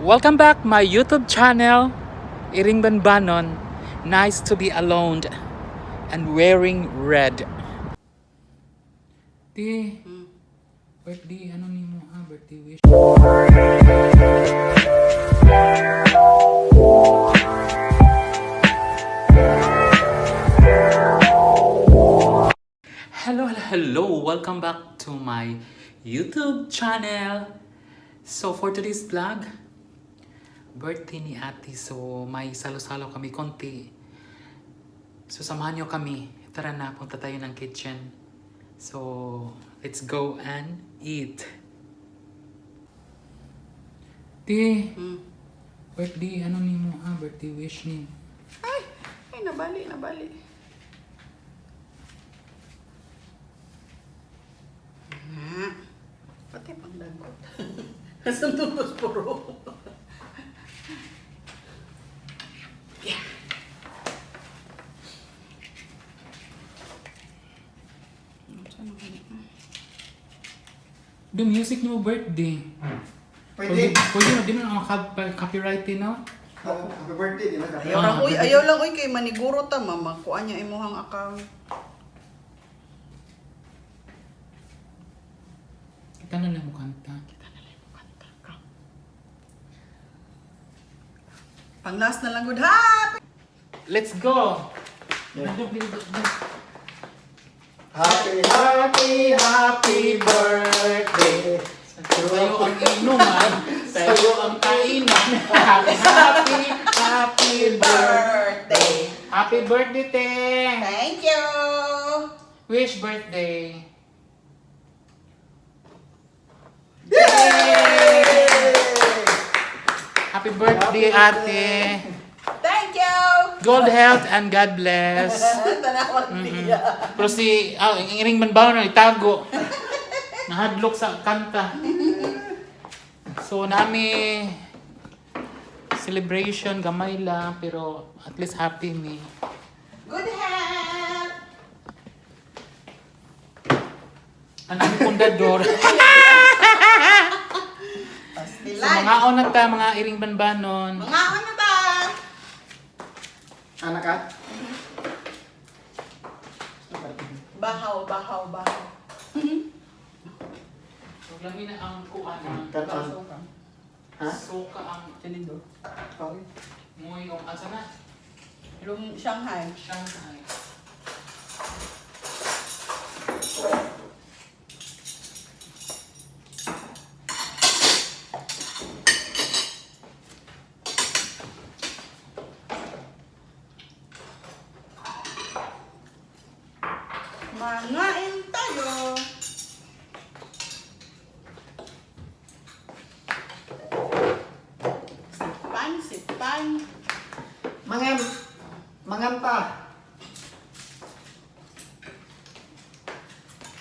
Welcome back my YouTube channel, Iring Banbanon. Nice to be alone and wearing red. Ti, birthday, ano ni mo ha? Birthday wish. Hello, hello, hello! Welcome back to my YouTube channel. So for today's vlog, birthday ni ate. So may salo-salo kami konti. So samahan nyo kami. Tara na, punta tayo ng kitchen. So let's go and eat. Ti, birthday, ano ni mo ha? Birthday wish ni. Ay, ay, nabali, nabali. Na. Pati pang lagot. Nasa tubos puro. Yeah. Saan ang ganito? The music ni mo birthday. Pwede. Pwede na, di man ang copyright eh, no? Happy birthday, di ba? Ayaw lang, uy, ayaw lang, uy, kay maniguro ta, mama. Kuha niya imuhang account. Kita na lang mo kanta. Kita na lang yung kanta ka. Pang last na lang, good. Happy! Let's go! Happy, happy, happy birthday. Sa'yo ang inuman, sa'yo ang kainan. Happy, happy, happy birthday. Birthday! Happy birthday, te! Thank you! Wish birthday. Yay! Happy birthday, ate. Thank you! Gold health and God bless. Tanawag niya. Pero si, ang iring man ba na itago. Nahadlok sa kanta. So, nami celebration, gamay lang, pero at least happy me. Good health! Ang aming pundador. So, Pastilan! mga na ta, mga iring banbanon. Mga ano ta? Anak ka? Bahaw, bahaw, bahaw. So, lami na ang kuha na. Kanon. Ha? Suka ang Tinidor. Okay. moy yung asa na? Yung Shanghai. Shanghai. Mangain tayo! Sipan, sipan. Mangan. Mangan pa.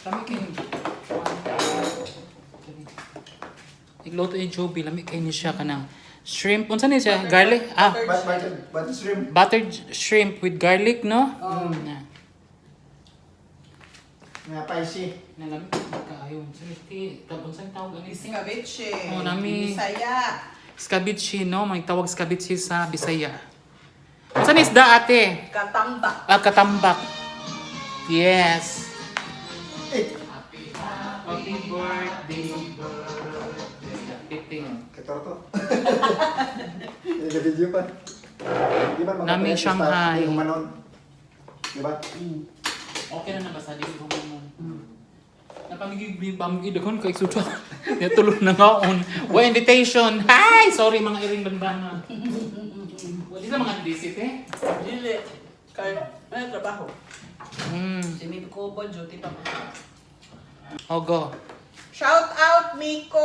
Lami kay Igluto ni Joby, lami kay ni siya kanang shrimp. Unsa ni siya? Garlic? Ah, But shrimp. buttered shrimp with garlic, no? Oh. Na. Nga spicy. Na lami kay kaayo. Unsa ni ti? Unsa ni tawag ani? Escabeche. Oh, nami. Bisaya. Escabeche, no? May tawag escabeche sa Bisaya. Unsa ni isda, ate? Katambak. Ah, katambak. Yes. Eh, Happy, happy birthday, birthday. Titing. katorto. Hindi video pa. Di ba mga Nami parents, Shanghai. Di humanon. Di ba? Okay na nabasa, di ko mo. Napamigig pamigig dakon kay sutra. Natulog na ngaon. Wa invitation. Hi, sorry mga iring banbana. Wala sa mga visit eh. Dili. Kay, may trabaho. Si Miko Bon, duty pa po. O go. Shout out Miko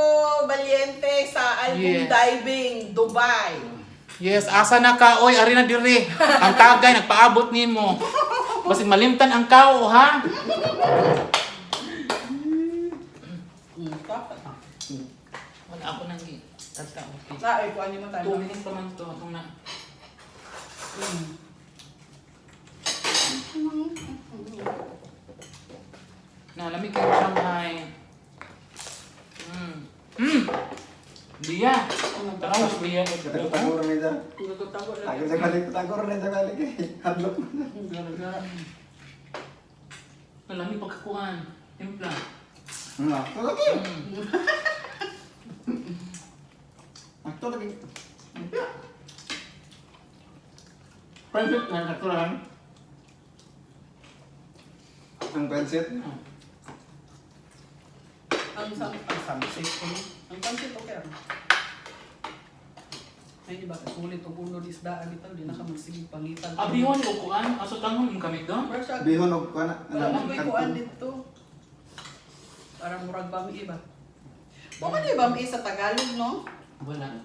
Valiente sa album Yes. Diving Dubai. Yes, asa na ka oy, ari na dire. Ang tagay nagpaabot nimo. Basig malimtan ang kao ha. Dapat. Wala ako nang gi. Tata okay. Sa ay kuan mo tayo. 2 minutes pa man to atong na. Na lamig kay Shanghai. Lia! Tanaw si Lia. Katago rin siya. Nagtatago na. Tago sa balik, tago rin sa balik. Hadlok. Gara-gara. Malami pagkakuan. Timpla. Ako lagi. Ako lagi. Pansit na natural. Ang pansit. Ang samsit ko. Ang pansit okay ra. Ay, di ba? Sulit og ulo di isda bitaw di na ka magsigig pangitan. Abihon o kuan. Aso tangon yung kamit doon. Pero siya, Bihon og kuan. wala man ko'y kuan dito. Parang murag bami ba? Wa man di bami sa Tagalog, no? Wala.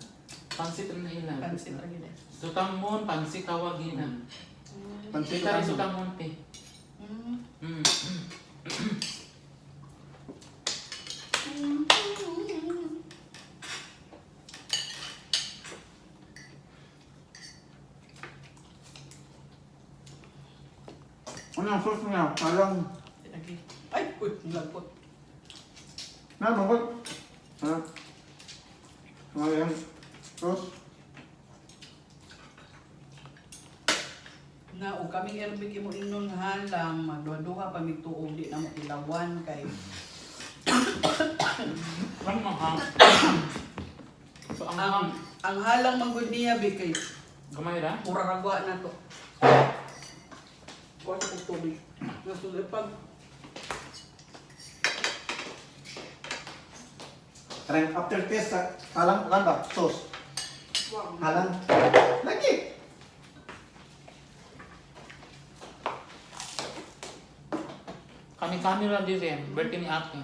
Pansit rin na ilan. Pansit ra gid eh. Sutangon, pansit tawagin na. Pansit. Kita rin sutangon te. Ano ang sauce niya? Parang Lagi. Ay, uy, ang lagpot. na mangkot. Ha? Ano yan? Sauce. Na og kaming Ervik imo ingnon halang magduha-duha pa mig tuog di na mo ilawan kay Ano ang hang? So ang hang, ang halang manggod niya bi kay gamay ra? muraragwa na to. Kuha sa kong tubig. Nasulod pag Parang aftertaste sa halang kan ba? Sauce. Halang. Lagi. Kami-kami lang din rin. Birthday ni ate.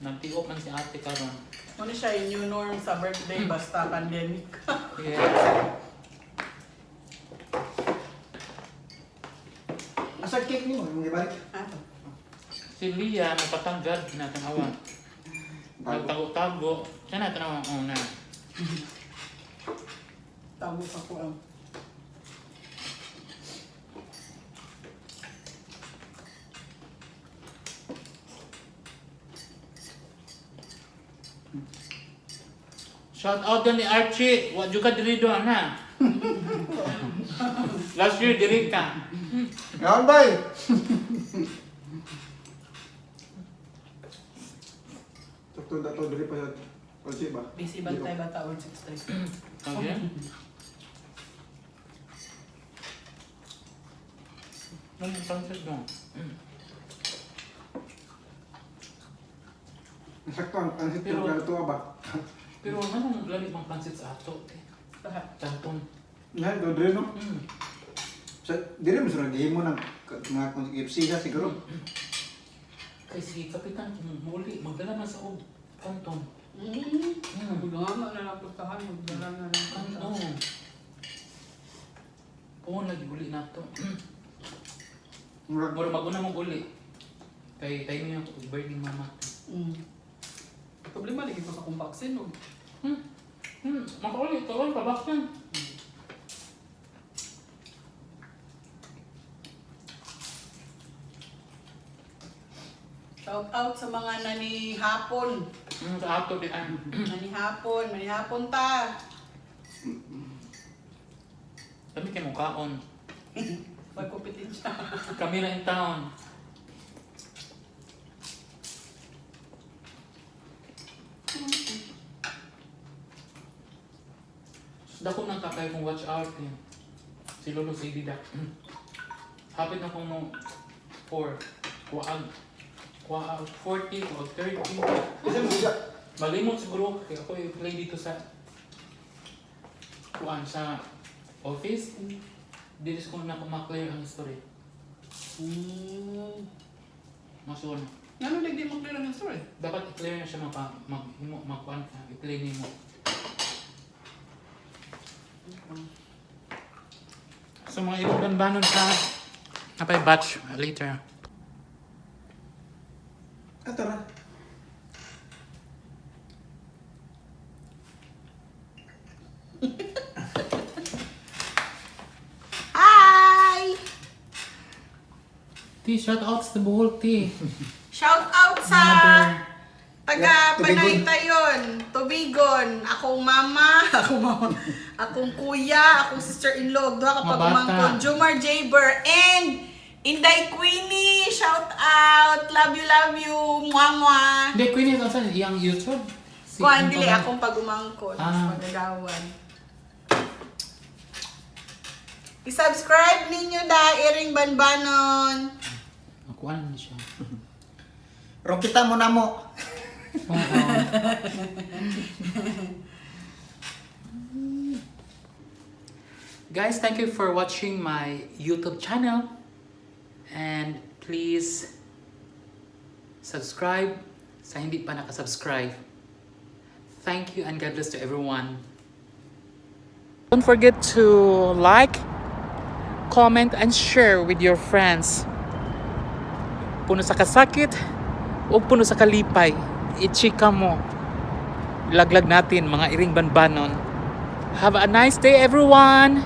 Nagtiop man si ate karon. Ano siya yung new norm sa birthday basta pandemic. Yes. Asa cake nimo imong gibalik? Ano? Si Lia, nagpatanggad na tanawa. Nagtago-tago. Siya na tanawa ang una. Tago pa ko ang. Shout out din ni Archie. Wa juga diri doon ha. Last year diri ka. Ngaon bay. Tukto dato diri pa sa Olsi ba? Busy bantay bata or 63. Okay. Ano yung sunset doon? Sakto ang pansit Pero- pero tuwa ba? Pero anong lami bang pansit sa ato? Eh? Lahat. Tantong. Yan do diri no. Sa diri mo sa gihimo ng nga kung KFC siya siguro. Kay si Kapitan, kung muli, magdala man sa og kanton. Magdala na lang pustahan, magdala na lang pustahan. Kanton. Oo, lagi uli na to. Murag Mura maguna mong uli. Kay tayo niya og birthday mama. Problema lagi ko sa kong vaccine. No? Makauli, kaon, pabaksan. Shout out sa mga nanihapon. Sa ato di ay. Nanihapon, manihapon ta. Kami kay mong kaon. May kompetensya. Kami na in town. Dako nang kakay kong watch out eh. Si Lolo si Dida. Hapit na kong mo 4. Kuag. Kuag 40, kuag 30. Isa mo siya. Malimot siguro kay ako i-play dito sa kuan sa office. Dito ko na ma-clear ang story. Masuon. Ngano lagi mo clear ang story? Dapat i-clear na siya maka mag himo magkuan ka, i-play nimo. So mga ibang banon ka napay batch later. Ato ra. Hi! T, shout out sa Bohol, T. Shout out sa Mother. Taga Tubigon. Panaytayon, Tubigon, akong mama, akong mama, akong kuya, akong sister-in-law, duha ka Mga bata. pagmangkon, Jumar Jaber, and Inday Queenie, shout out, love you, mwah mwah. Hindi, Queenie, saan iyang YouTube? Si Kuan, dili akong pagumangkon, Ah. pagagawan. I-subscribe ninyo da, Iring Banbanon. Nakuha na siya. Rong kita mo na mo. Oo. Guys, thank you for watching my YouTube channel. And please subscribe sa hindi pa nakasubscribe. Thank you and God bless to everyone. Don't forget to like, comment, and share with your friends. Puno sa kasakit o puno sa kalipay, ichika mo. Laglag natin mga iring banbanon. Have a nice day, everyone!